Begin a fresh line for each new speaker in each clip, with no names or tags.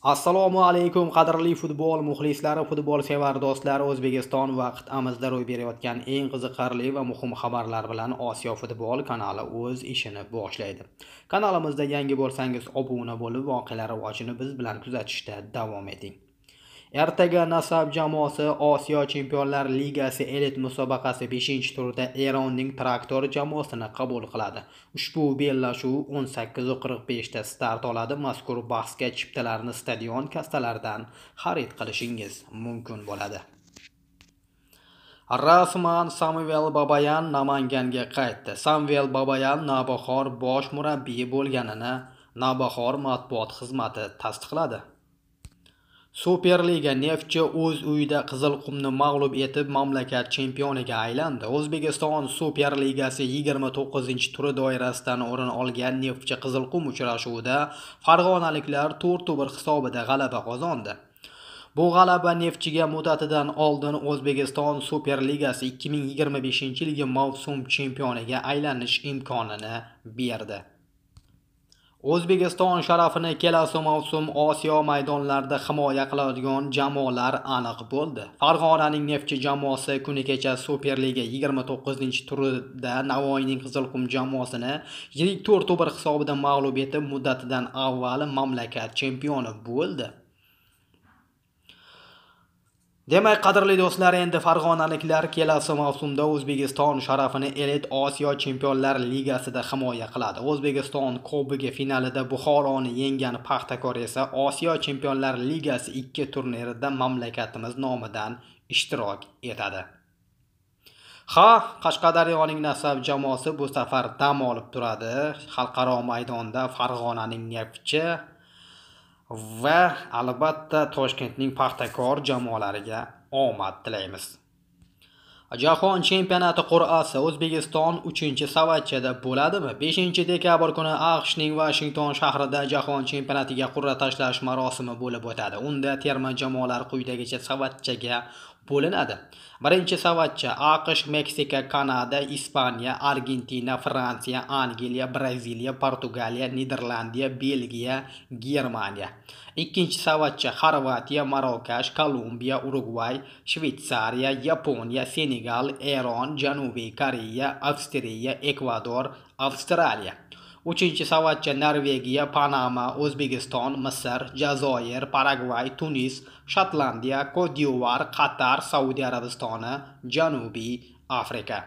Assalomu alaykum qadrli futbol muxlislari, futbol sevar do'stlar. O'zbekiston va qit'amizda ro'y berayotgan eng qiziqarli va muhim xabarlar bilan Osiyo Futbol kanali o'z ishini boshlaydi. Kanalimizda yangi bo'lsangiz obuna bo'lib, voqealar rivojini biz bilan kuzatishda davom eting. Ertaga Nasaf jamoasi Osiyo Chempionlar Ligasi elit musobaqasi 5-turda Eronning Traktor jamoasini qabul qiladi. Ushbu bellashuv 18:45 da start oladi. Mazkur bahsga chiptalarni stadion kassalaridan xarid qilishingiz mumkin bo'ladi. Rasman Samvel Babayan Namanganga qaytdi. Samvel Babayan Navbahor bosh murabbiyi bo'lganini Navbahor matbuot xizmati tasdiqladi. Superliga Neftchi o'z uyida Qizilqumni mag'lub etib, mamlakat chempioniga aylandi. O'zbekiston Superligasi 29-turi doirasidan o'rin olgan Neftchi Qizilqum uchrashuvida farg'onaliklar 4-1 hisobida g'alaba qozondi. Bu g'alaba Neftchiga muddatidan oldin O'zbekiston Superligasi 2025-yilgi mavsum chempioniga aylanish imkonini berdi. O'zbekiston sharafini kelasi mavsum Osiyo maydonlarida himoya qiladigan jamoalar aniq bo'ldi. Farg'onaning Neftchi jamoasi kuni kecha Superliga 29-turida Navoiyning Qizilqum jamoasini yirik 4-1 hisobida mag'lub etib, muddatidan avval mamlakat chempioni bo'ldi. Demak, qadrli do'stlar, endi farg'onaliklar kelasi mavsumda O'zbekiston sharafini elit Osiyo Chempionlar Ligasida himoya qiladi. O'zbekiston Kubogi finalida Buxoroni yengan Paxtakor esa Osiyo Chempionlar Ligasi 2 turnirida mamlakatimiz nomidan ishtirok etadi. Ha, Qashqadaryoning Nasaf jamoasi bu safar dam olib turadi. Xalqaro maydonda Farg'onaning Neftchi va albatta Toshkentning Paxtakor jamoalariga omad tilaymiz. Jahon chempionati qur'asi O'zbekiston 3-savatchada bo'ladimi? 5-dekabr kuni AQShning Washington shahrida jahon chempionatiga qur'a tashlash marosimi bo'lib o'tadi. Unda terma jamoalar quyidagicha savatchaga bo'linadi. 1-savatcha AQSh, Meksika, Kanada, Ispaniya, Argentina, Fransiya, Angliya, Braziliya, Portugaliya, Niderlandiya, Belgiya, Germaniya. 2-savatcha Xorvatiya, Marokash, Kolumbiya, Urugvay, Shvetsariya, Yaponiya, Senegal, Eron, Janubiy Koreya, Avstriya, Ekvador, Avstraliya. 3-savatcha Norvegiya, Panama, O'zbekiston, Misr, Jazoir, Paragvay, Tunis, Shotlandiya, Kot-d'Ivuar, Qatar, Saudiya Arabistoni, Janubiy Afrika.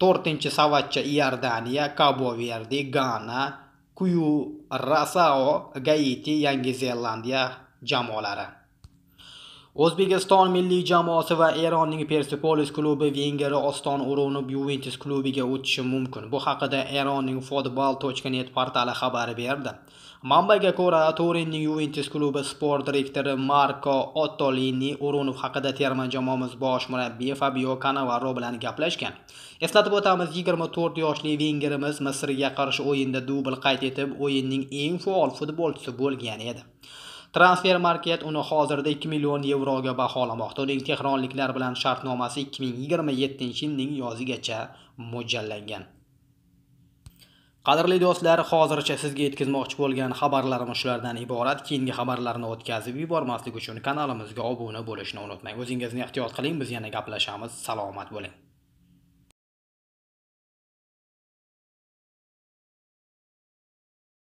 4-savatcha Iordaniya, Kabo Verde, Gana, Kyurasao, Gaiti, Yangi Zelandiya jamoalari. O'zbekiston milliy jamoasi va Eronning Persepolis klubi vengeri Oston O'runov Juventus klubiga o'tishi mumkin. Bu haqida Eronning Football.net portali xabar berdi. Manbaga ko'ra, Turinning Juventus klubi sport direktori Marco Ottolini O'runov haqida terma jamoamiz bosh murabbiyi Fabio Cannavaro bilan gaplashgan. Eslatib o'tamiz, 24 yoshli vengerimiz Misrga qarshi o'yinda dubl qayd etib, o'yinning eng faol futbolchisi bo'lgan edi. Transfer Market uni hozirda 2 million yevroga baholamoqda. Uning tehronliklar bilan shartnomasi 2027-yilning yozigacha mo'ljallangan. Qadrli do'stlar, hozircha sizga yetkazmoqchi bo'lgan xabarlarimiz shulardan iborat. Keyingi xabarlarni o'tkazib yubormaslik uchun kanalimizga obuna bo'lishni unutmang. O'zingizni ehtiyot qiling, biz yana gaplashamiz. Salomat bo'ling.